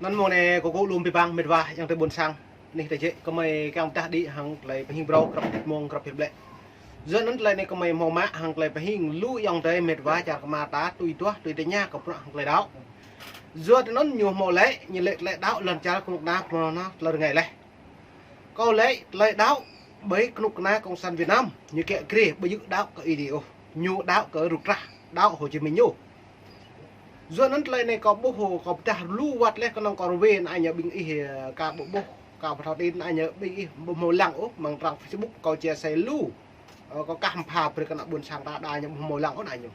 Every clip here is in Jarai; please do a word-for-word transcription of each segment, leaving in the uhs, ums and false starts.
Anŭn mơ̆ng anai kâo kơkuh lŏm abih bang mĕt wa ayŏng adơi ƀôn sang. Anih tơjĕ kơmơi kiăng pơdah đĭ hăng tơlơi pơhing phrâo krăp mông krăp hiăp lĕ. Yua anŭn tơlơi anai kơmơi hmâo mă hăng tơlơi pơhing lu ayŏng adơi mĕt wa čar kơmơi ta tui tuah tui tơña kơ prăk hăng tơlơi đaŏ. Yua anŭn ñu hmâo lĕ, ñu lĕ tơlơi đaŏ lŏn čar kơnuk kơna kơmơi anŭn tơlơi rơngai leh. Kâo lĕ tơlơi đaŏ ƀơi kơnuk kơna Cộng sản Việt Nam, ñu kiăng krê ƀu djơ̆ đaŏ kơ Ơi Adai ôh. Ñu đaŏ kơ rup trah, đaŏ Hồ Chí Minh ñu. Yua anŭn tơlơi anai kâo ƀuh, kâo pơdah lu wơ̆t leh kơnơ̆ng kâo rơwe anai ñu ƀing ih, ơ, ka ƀu ƀuh, ka ƀu thâo tin anai ñu ƀing ih ƀu hmâo lăng ôh, mơ̆ng trang Facebook kâo chia sẻ lu. Ơ, kâo kah mpha brơi kơ ană ƀôn sang ta đa ñu ƀu hmâo lăng ôh anai ñu.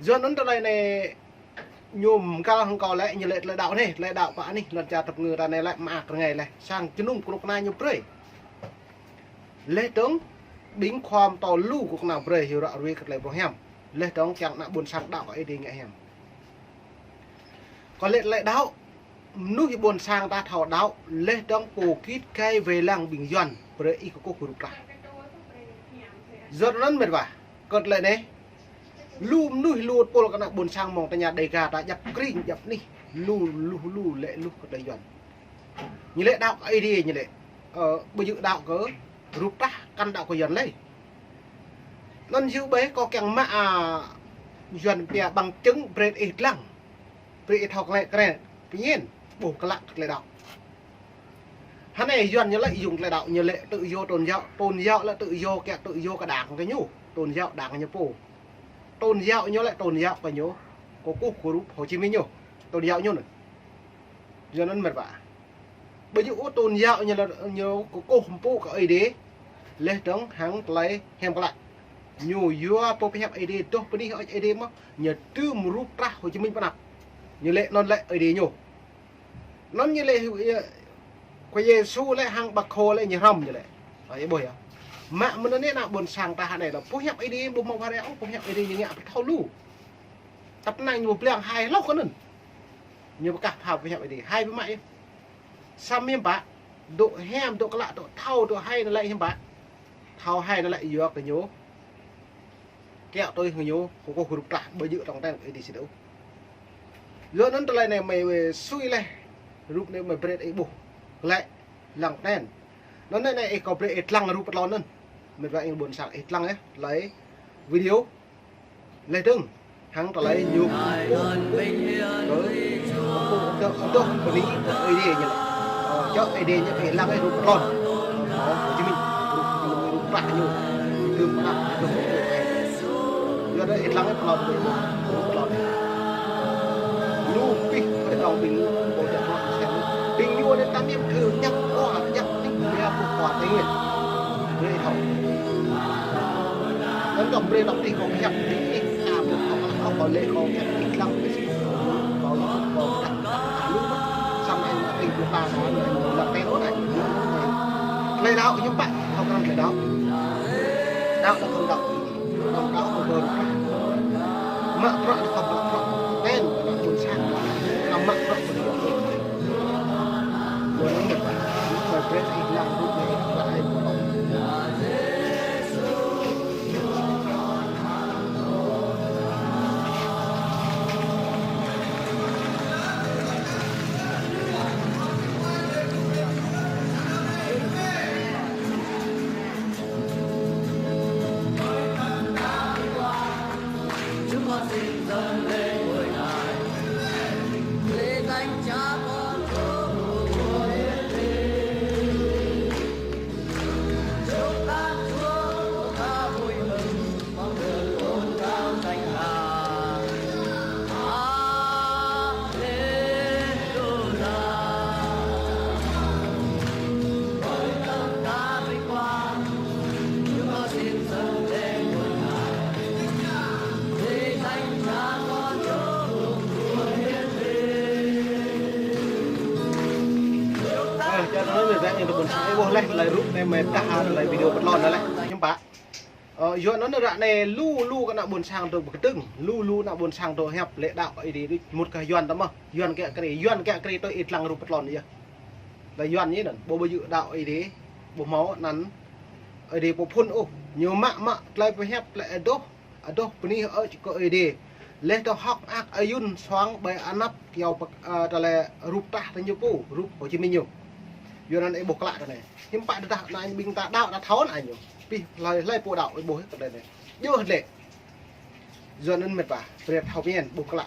Yua anŭn tơlơi anai ñu mơkal hăng kâo lĕ, ñu lĕ tơlơi đaŏ anai, tơlơi đaŏ pă anih, lŏn čar tơpơngư ta anai lĕ mă kơ rơngai leh. Sang jơnum kơnuk kơna ñu brơi. Leh dơ̆ng, ƀing khua pơtô lu kơnuk kơna brơi hyu ră ruai kơ tơlơi pơhiăp. Leh dơ̆ng kiăng ană ƀôn sang đaŏ kơ Ơi Adai ngă hiam. Kâo lĕ tơlơi đaŏ, mơnuih ƀôn sang ta thâo đaŏ, leh dơ̆ng pô git gai wai lăng ƀing Yuan, brơi ih kơkuh kơ rup trah. Yua anŭn mĕt wa, kơ tơlơi anai, lu mơnuih lu tơpul kơ ană ƀôn sang mơ̆ng tơña Dega ta djăp kring djăp anih, lu lu lu lĕ lu kơ tơlơi Yuan. Ñu lĕ đaŏ kơ Ơi Adai ñu lĕ, ơ, ƀu djơ̆ đaŏ kơ rup trah, kăn đaŏ kơ Yuan lơi. Anŭn yua ƀơi kâo kiăng mă, a, Yuan pia bằng chứng brơi ih lăng. Brơi ih thâo klĕ krĕ, pơñen, ƀuh klă tơlơi đaŏ. Hơnai Yuan ñu lĕ yŭng tơlơi đaŏ, ñu lĕ tự do tôn giáo, tôn giáo lĕ tự do kiăng tự do kơ đảng kơ ñu, tôn giáo đảng ñu pô. Tôn giáo ñu lĕ tôn giáo kơ ñu, kơkuh kơ rup Hồ Chí Minh ñu, tôn giáo ñu anŭn. Yua anŭn mĕt wa. Ƀu djơ̆ ôh tôn giáo ñu lĕ ñu kơkuh pơpŭ kơ Ơi Adai. Leh dơ̆ng hăng tơlơi hiam klă. Ñu yua pô pơhiăp Ơi Adai, dŏ pơ anih Ơi Adai mơ̆n, ñu tŭm rup trah Hồ Chí Minh pơ anăp. Ñu lĕ anŭn lĕ Ơi Adai ñu. Anŭn ñu lĕ, ơ, Khua Yêsu lĕ hăng Bác Hồ lĕ ñu hrŏm ñu lĕ. Ơ, ih ƀuh yơh. Mă mơ̆n anai ană ƀôn sang ta hơnai lĕ pơhiăp Ơi Adai ƀu hmâo phara ôh, pơhiăp Ơi Adai ñu ngă pơthâo lu. Tăp năng ñu ƀu blang hai hloh kơ anŭn. Ñu pơkah pha pơhiăp Ơi Adai, hai pơmă yơh. Samơ̆ hiư̆m pă, dŏ hiam, dŏ klă, dŏ thâo, dŏ hai anŭn lĕ hiư̆m pă. Thâo hai anŭn lĕ yua kơ ñu kiăng tui hăng ñu, kơkuh kơ rup trah ƀu djơ̆ tong ten kơ Ơi Adai sĭt ôh. Yua anŭn tơlơi anai mơi sui leh, rup anai mơi brơi ih ƀuh. Lĕ, lăng ten. Anŭn anai ih kâo brơi ih lăng rup pơtlon anŭn. Mĕt wa ayŏng ƀôn sang ih lăng yơh, tơlơi video. Leh dơ̆ng, hăng tơlơi ñu pơpŭ kơ, pơpŭ kơ, kơ, kơ bơni kơ Ơi Adai ñu lĕ. Ơ, čŏk Ơi Adai ñu pơhiăp lăng rup pơtlon. Ơ, Hồ Chí Minh, rup, rup, rup trah ñu. Tŭm pơ anăp, tŭm pơ anăp. Yua anŭn ih lăng pơtlon, rup pơtlon. Lu pih kơ dŏng ƀing pô čăt ruă sem. Ƀing ñu anai tam yơh thâo ñăp kơ, ñăp ƀing pô kơ Tây Nguyên. Brơi thâo. Anŭn dŏ brơi dŏ tih kâo pơhiăp tih ih, a, ƀuh kâo kơ lăng kâo lĕ kâo pơhiăp tih lăng kơ sĭt. Kâo lăng kâo pơhiăp tih lăng kơ sĭt. Samơ̆ anai tih kâo ta kâo anai lăng tih ôh anai. Tơlơi đaŏ hiư̆m pă, kâo krăn tơlơi đaŏ. Đaŏ lăng kâo đaŏ. Kâo đaŏ kâo pơhiăp. Mă prăk kâo mă prăk. Ten, kâo ƀôn sang. Kâo mă prăk kâo pơhiăp. Ơ, čar anai mơi ƀĕ ñu tơ ƀôn sang ih ƀuh leh, tơlơi rup anai mơi pơdah, tơlơi video pơtlon anai leh. Hiư̆m pă. Ơ, yua anŭn ră anai lu lu kơ ană ƀôn sang dŏ pơkơdơ̆ng, lu lu ană ƀôn sang dŏ hiăp lĕ đaŏ Ơi Adai đôč, mŭt kơ Yuan tơ mơ̆, Yuan kiăng krê, Yuan kiăng krê tui ih lăng rup pơtlon yơh. Lĕ Yuan ñu anŭn, ƀu ƀu djơ̆ đaŏ Ơi Adai, ƀu hmâo anăn Ơi Adai pô phŭn ôh, ñu mă mă tơlơi pơhiăp lĕ adoh, adoh bơni hơơč kơ Ơi Adai. Laih dơ̆ng hŏk mơak ayun suang ƀơi anăp kyâo pơk-, ơ, tơlơi rup tah tơ ñu pô, rup Hồ Chí Minh ñu. Yua anŭn ih ƀuh klă tơ anai. Hiư̆m pă tơdah ană ƀing ta đaŏ ta thâo anai ñu. Pih hlơi hlơi pô đaŏ ih ƀuh tơ anai. Yua lĕ. Yua anŭn mĕt wa, brơi thâo pơmĭn ƀuh klă.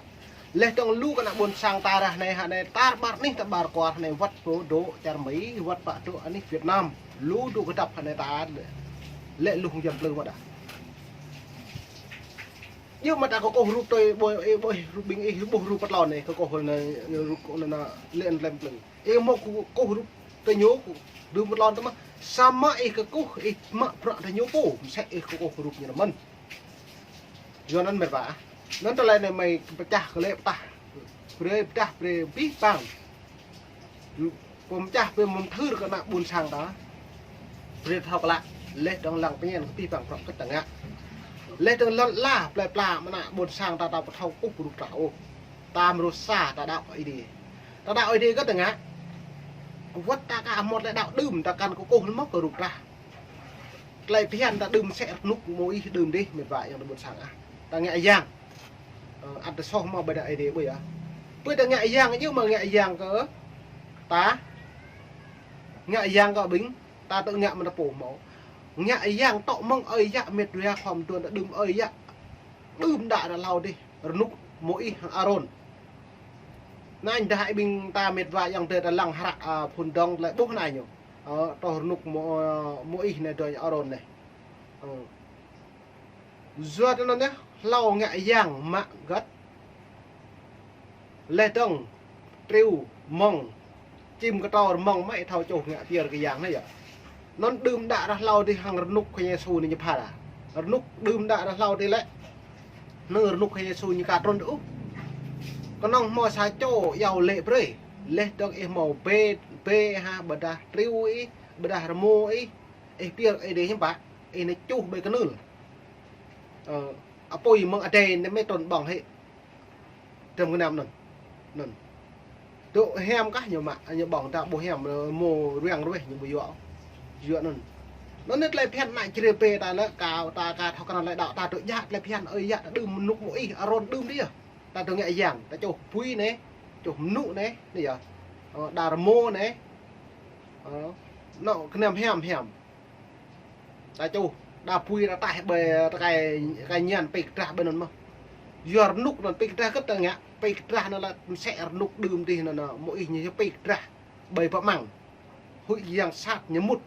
Laih dơ̆ng lu kơ ană ƀôn sang ta ră anai hă anai tar ƀar anih tar ƀar kuar hă anai wơ̆t pơ dŏ čar Mi, wơ̆t pă dŏ anih Việt Nam. Lu dŏ kơdăp hă anai ta lĕ. Lĕ lu hăng jăm plư mơ̆ đah. Yua mă ta kơkuh rup tui ƀuh, ih ƀuh rup ƀing ih ƀuh rup pơtlon anai, kơkuh anai, rup kơkuh anai, lĕ anŭn lĕ plư. Ih mơ̆ kơkuh rup tui ñu, kơkuh rup pơtlon tơ mă. Samơ̆ ih kơkuh, ih mă bruă tui ñu pô, mơsĕ ih kơkuh rup ñu tơ mơ̆n. Yua anŭn mĕt wa. Anŭn tơlơi anai mơi pơčah kơ lĕ pơtah. Brơi pơtah, brơi pih pang. Pơčah brơi mơ̆ng thưr kơ ană ƀôn sang ta. Brơi thâo klă. Laih dơ̆ng lăng pơmĭn kơ pih pang prŏk kơ ta ngă. Laih dơ̆ng lŏn la plơi pla mơ̆ ană ƀôn sang ta ta pơthâo kơkuh rup trah ôh. Ta mrô sa ta đaŏ Ơi Adai. Ta đaŏ Ơi Adai kơ ta ngă. Wơ̆t ta ka hmâo tơlơi đaŏ đưm ta kăn kơkuh mơ̆ kơ rup trah. Tơlơi phiăn ta đưm mơsĕ rơnŭk mơ̆ ih đưm dih mĕt wa yang ta ƀôn sang ah. Ta ngă yang. Ơ, ăt ta soh mơ̆ ƀơi đaŏ Ơi Adai ƀuh yơh. Ƀơi ta ngă yang yơh mơ̆ ngă yang kơ ta. Ngă yang kơ ƀing ta tơ ngă mơ̆n ta pô mơ̆. Ngă yang tŏ mơ̆ng ơi yă mĕt wa khŏm tuan ta đưm ơi yă. Đưm đă ră hlâo dih. Rơnŭk Môis hăng Arôn. Anai dah ih ƀing ta mĕt wa yang tơ ta lăng hră, ơ, phŭn dơ̆ng tơlơi ƀuh anai ñu. Ơ, tŏ rơnŭk Mô-, Môis anai dơ̆ng Arôn anai. Ơ. Yua tơ anŭn yơh, hlâo ngă yang mă găt. Laih dơ̆ng, triu, mơ̆ng, čim kơtor mơ̆ng mă ih thâo čuh ngă pơyơr kơ yang anai yơh. Anŭn đưm đă ră hlâo dih hăng rơnŭk Khua Yêsu anai ñu pha đa. Rơnŭk đưm đă ră hlâo dih lĕ. Anŭn rơnŭk Khua Yêsu ñu ka trŭn dơ̆ ôh. Kơnơ̆ng hmâo sa čô iâu lĕ brơi. Laih dơ̆ng ih hmâo bê, bê hă ƀôdah triu ih, ƀôdah rơmô ih, ih pơyơr Ơi Adai hiư̆m pă, ih anai čuh ƀơi kơnưl. Ơ, apui mơ̆ng adai anai mơi trŭn ƀơ̆ng hĭ. Tơm gơnam anŭn. Anŭn. Dŏ hiam kah ñu mă, ñu ƀơ̆ng ta ƀu hiam, ơ, mơ̆ ruang rueh ñu ƀu yua. Yua anŭn. Anŭn anai tơlơi phiăn ană črê pê ta lĕ, ka, ta ka thâo krăn tơlơi đaŏ ta dŏ djă tơlơi phiăn ơi yă ta đưm rơnŭk Môis, Arôn đưm dih yơh. Ta dŏ ngă yang, ta čuh pui anai, čuh mơnŭ anai, anai yơh. Ơ, đa rơmô anai. Ơ, anŏ gơnam hiam hiam. Ta čuh, đa pui đa taih ƀơi tơkai, tơkai ñan pĭ kơdrah ƀơi anŭn mơ̆. Yua rơnŭk anŭn pĭ kơdrah kơ ta ngă, pĭ kơdrah anŭn lĕ mơsĕ rơnŭk đưm dih anŭn, anŭn, Môis ñu pĭ kơdrah ƀơi pơmăng. Huĭ yang sat ñu mŭt.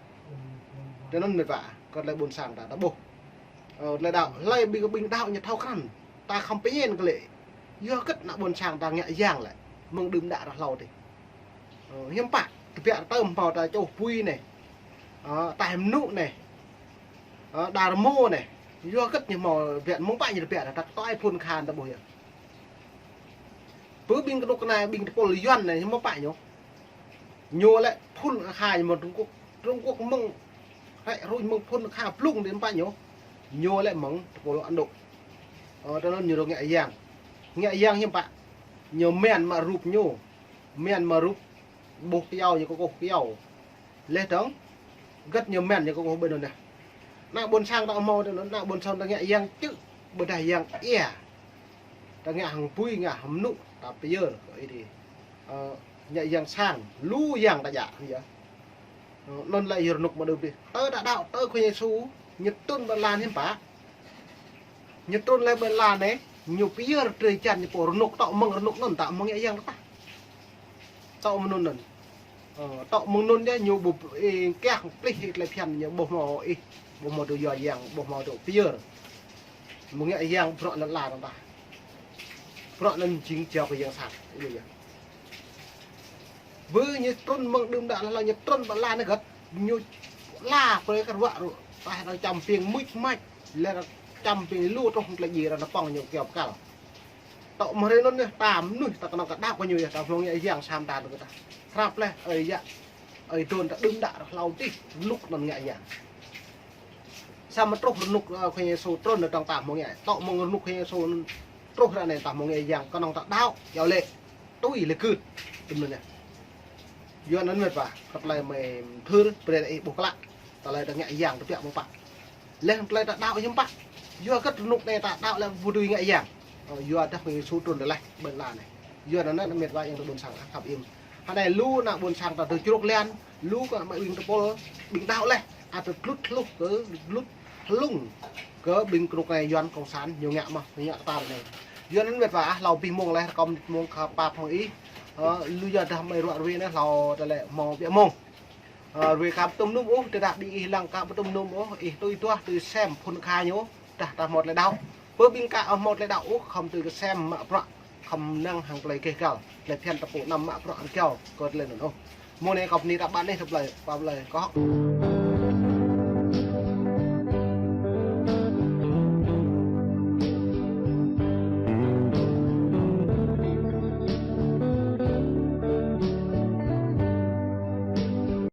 Tơ anŭn mĕt wa, kơ tơlơi ƀôn sang ta, ta ƀuh. Ơ, tơlơi đaŏ, hlơi ƀing, ƀing đaŏ ñu thâo krăn. Ta khŏm pơmĭn kơ lĕ. Yua hơget ană ƀôn sang ta ngă yang lĕ. Mơ̆ng đưm đă ră hlâo dih. Ơ, hiư̆m pă, tơbiă tơm hmâo ta čuh pui anai. Ơ, taih mơnŭ anai. Ơ, đa rơmô anai. Yua hơget ñu hmâo tơbiă mơ̆ng pă ñu tơbiă ta tơtoi phŭn khan ta ƀuh yơh. Pơ ƀing kơnuk kơna ƀing tơpul Yuan anai ñu hmâo pă ñu. Ñu lĕ phŭn kha ñu mơ̆ng Trung Quốc. Trung Quốc mơ̆ng hrĕ hruñ mơ̆ng phŭn kha blung dih pă ñu. Ñu lĕ mơ̆ng tơpul Ấn Độ. Ơ, tơ anŭn ñu dŏ ngă yang. Ngă yang hiư̆m pă. Ñu mơ̆n mă rup ñu. Mơ̆n mă rup ƀuh kyâo ñu kơkuh kyâo. Laih dơ̆ng, hơget ñu mơ̆n ñu kơkuh ƀơi anŭn yơh. Ană ƀôn sang ta hmâo tơ anŭn, ană ƀôn sang ta ngă yang čư̆, ƀôdah yang ia. Ta ngă hăng pui, ngă hăng mơnŭ, ta pơyơr kơ Ơi Adai. Ơ, ngă yang sang, lu yang ta djă, yơh. Ơ, anŭn lĕ yơh rơnŭk mơ̆ đưm dih. Tơ ta đaŏ, tơ Khua Yêsu, ñu trŭn ƀơi lŏn hiư̆m pă. Ñu trŭn lĕ ƀơi lŏn anai, ñu pơyơr drơi jăn ñu pô rơnŭk tŏ mơ̆ng rơnŭk anŭn ta hmâo ngă yang ta. Tŏ mơ̆ng anŭn anŭn. Ơ, tŏ mơ̆ng anŭn yơh ñu ƀu, ơ, kiăng plih ih tơlơi phiăn ñu ƀu hmâo ih, ƀu hmâo dŏ yua yang, ƀu hmâo dŏ pơyơr. Mơ̆ng ngă yang bruă lŏn la ta. Bruă anŭn jing jao kơ yang sat. Ih ƀuh yơh. Bơ ñu trŭn mơ̆ng đưm đă hlâo ñu trŭn ƀơi lŏn anai hơget. Ñu la brơi kơ ruă ruă. Taih arăng čăm ƀing mưč mač. Lĕ arăng čăm ƀing lu truh tơlơi djai arăng pơ̆ng ñu kyâo pơkăl. Tŏ mơ̆ng hrơi anŭn yơh, ta mơnuih ta kơnơ̆ng kơ đaŏ kơ ñu yơh, ta hmâo ngă yang sam ta tơ kơ ta. Hrăp leh, ơi yă, ơi dôn ta đưm đă ră hlâo dih, rơnŭk anŭn ngă yang. Samơ̆ truh rơnŭk, ơ, Khua Yêsu trŭn dơ̆ng ta hmâo ngă. Tŏ mơ̆ng rơnŭk Khua Yêsu truh ră anai ta hmâo ngă yang, kơnơ̆ng ta đaŏ, iâu lĕ, tui lĕ gưt. Tơm anŭn yơh. Yua anŭn mĕt wa, kơ tơlơi mơi thưr, brơi ih ƀuh klă. Tơlơi ta ngă yang tơbiă mơ̆ng pă. Leh tơlơi ta đaŏ hiư̆m pă. Yua hơget rơnŭk anai ta đaŏ lĕ ƀu dưi ngă yang. Ơ, yua dah ƀing Yêsu trŭn tơlơi ƀơi lŏn anai. Yua anŭn mĕt wa ayŏng adơi ƀôn sang khăp im. Hơnai lu ană ƀôn sang ta tơ čruk lian, lu kơ mă ƀing tơpul, ƀing đaŏ leh, ăt tơ tlut hluh kơ, tlut hlung kơ ƀing kơnuk kơna Yuan cộng sản ñu ngă mơ̆, ñu ngă kơ ta anai. Yua anŭn mĕt wa ah, hlâo abih mông leh, rơkâo mơ̆ng kơ pap hăng ih. Ơ, lu yua dah mơi ruă ruai anai hlâo tơlơi hmâo biă mông. Ơ, ruai ka pơtŭm nŭm ôh, tơdah ƀing ih lăng ka pơtŭm nŭm ôh, ih tui tuah, tui sem phŭn kha ñu, dah ta hmâo tơlơi đaŏ. Pơ ƀing ka ƀu hmâo tơlơi đaŏ ôh, khŏm tui kơ sem mă bruă, khŏm năng hăng tơlơi gêh gal, tơlơi phiăn tơpŭ anăm mă bruă rơgao kơ tơlơi anŭn ôh. Mông anai kâo bơni ta ƀăn anih tơlơi, pap tơlơi kâo hŏk.